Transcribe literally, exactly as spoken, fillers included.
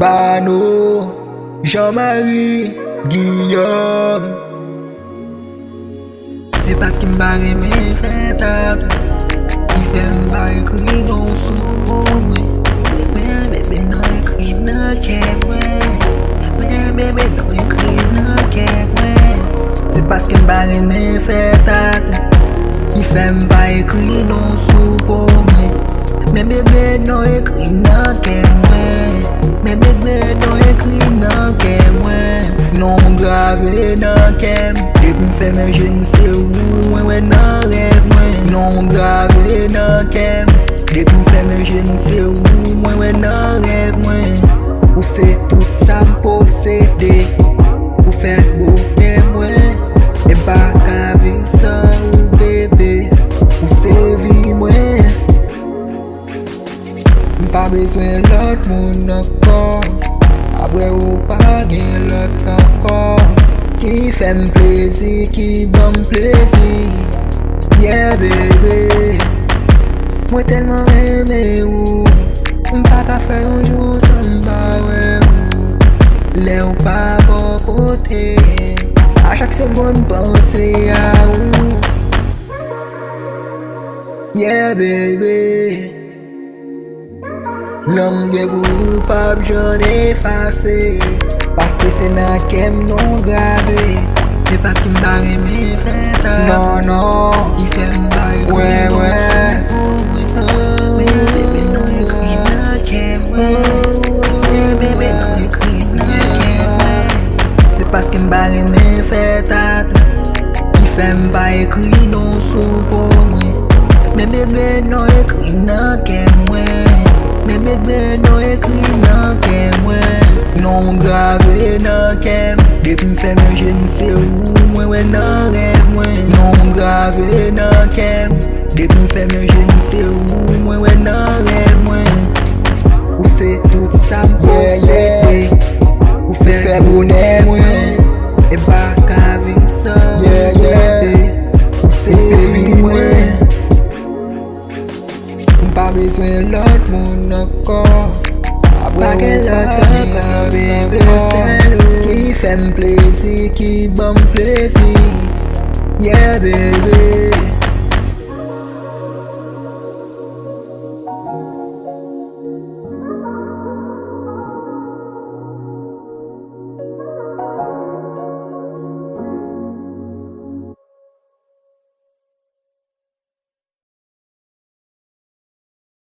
Pano, Jean-Marie, Guillaume. Se paske m pa renmen fè tatouaj ki fè m pa ekri non sou po mwen. Men bebe non ekri nan kè mwen. Men bebe non ekri nan kè mwen. Se paske m pa renmen fè tatouaj ki fè m pa ekri non sou po mwen. Men bebe non ekri nan kè mwen. Men bebe non ekri nan kè mwen. Non w grave nan kè m. Depi m fèmen je m se ou mwen wè nan rèv mwen. Non w grave nan kè m. Depi m fèmen je m se ou mwen wè nan rèv mwen. Ou se tout sa m posede. Ou fè bonè mwen. E m pa ka viv san ou bebe. Ou se vi mwen. M pa bezwen lòt moun ankò. Apre ou pa gen lòt ankò. Ki fè m plezi, ki ban m plezi. Yeah, bebe. Mwen tèlman renmen ou. M pa ka fè yon jou san m pa wè ou. Lè ou pa bò kote. A chak segonn m panse a ou. Yeah, bebe. Lanmou gen pou ou p ap janm efase. Paske se nan kè m non w grave. Se paske m pa renmen fè tatouaj. Non, non. Ki fè m pa ekri non sou po mwen. Men bebe non ekri nan kè mwen. Men bebe non ekri nan kè mwen. Se paske m pa renmen fè tatouaj ki fè m pa ekri non sou po mwen. Men bebe non ekri nan kè mwen. Men bebe non ekri nan kè mwen. Non w grave nan kè m. Depi m fèmen je m se ou mwen wè nan rèv mwen. Non w grave nan kè m. Depi m fèmen je m se ou mwen wè nan rèv mwen. Ou se tout sa m posede. Ou fè bonè mwen. E m pa ka viv san ou bebe. Ou se vi mwen. M pa bezwen lòt moun ankò. Apre ou pa gen lòt ankò, bebe, sèl ou ki fè m plezi, ki ban m plezi. Yeah, bebe.